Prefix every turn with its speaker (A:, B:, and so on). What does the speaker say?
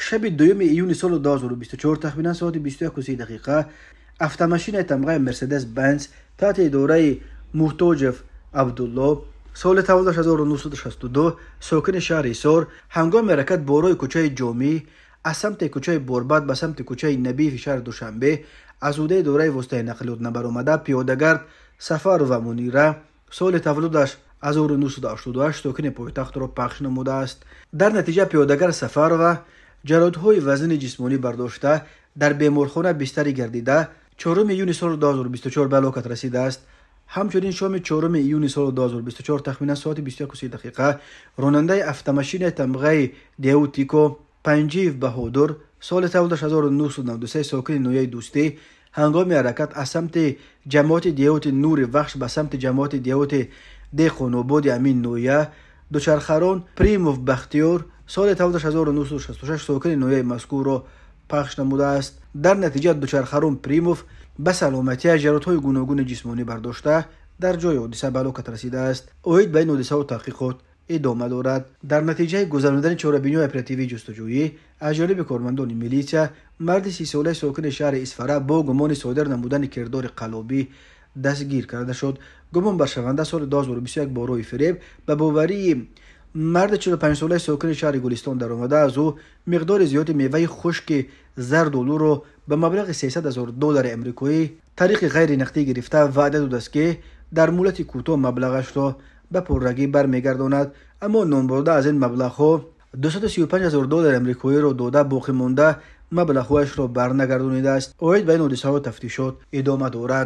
A: Шаби 2 июни соли 2024 тахминан соати 21:30 дақиқа автомашинаи тамғаи Мерседес Бенц таҳти идораи Муҳтоҷев Абдулло, соли таваллудаш 1962, сокини шаҳри Ҳисор, ҳангоми ҳаракат бо роҳи кӯчаи Ҷомӣ аз самти кӯчаи Борбад ба самти кӯчаи Набиеви шаҳри Душанбе аз ҳудуди идораи воситаи нақлиёт набаромада, пиёдагард Сафарова Мунира, соли таваллудаш 1988, сокини пойтахтро пахш намудааст. Дар натиҷа пиёдагар Сафарова ҷароҳатҳои вазнини ҷисмонӣ бардошта, дар беморхона бистарӣ гардида, 4 июни соли 2024 ба ҳалокат расидааст. Ҳамчунин шоми 4 июни соли 2024 тахминан соати 21:30 дақиқа ронандаи автомашинаи тамғаи Деу Тико Панҷиев Баҳодур, соли таваллудаш 1993, сокини ноҳияи Дӯстӣ, ҳангоми ҳаракат аз самти ҷамоати деҳоти Нури Вахш ба самти ҷамоати деҳоти Деҳқонободи ҳамин ноҳия, дучархарон Примов Бахтиёр, соли таваллудаш 1966, сокини ноҳияи мазкурро пахш намудааст. Дар натиҷа дучархарон Примов ба саломатиаш ҷароҳатҳои гуногуни ҷисмонӣ бардошта, дар ҷои ҳодиса ба ҳалокат расидааст. Оид ба ин ҳодисаҳо таҳқиқот идома дорад. Дар натиҷаи гузаронидани чорабиниҳои оперативии ҷустуҷӯӣ аз ҷониби кормандони милитсия, марди 30-солаи сокини шаҳри Исфара бо гумони содир намудани кирдори қаллобӣ дастгир карда шуд. Гумонбаршаванда соли 2021 бо роҳи фиреб ба боварии марди 45-солаи сокини шаҳри Гулистон даромада, аз ӯ миқдори зиёди меваи хушки зардолуро ба маблағи 300 0 доллари амрикоӣ тариқи ғайринақдӣ гирифта, ваъда додааст, ки дар муҳлати кӯтоҳ маблағашро ба пуррагӣ бармегардонад. Аммо номбурда аз ин маблағҳо 235 0 доллари амрикоиро дода, боқӣ монда маблағҳояшро барнагардонидааст. Оид ба ин ҳодисаҳо тафтишот идома дорад.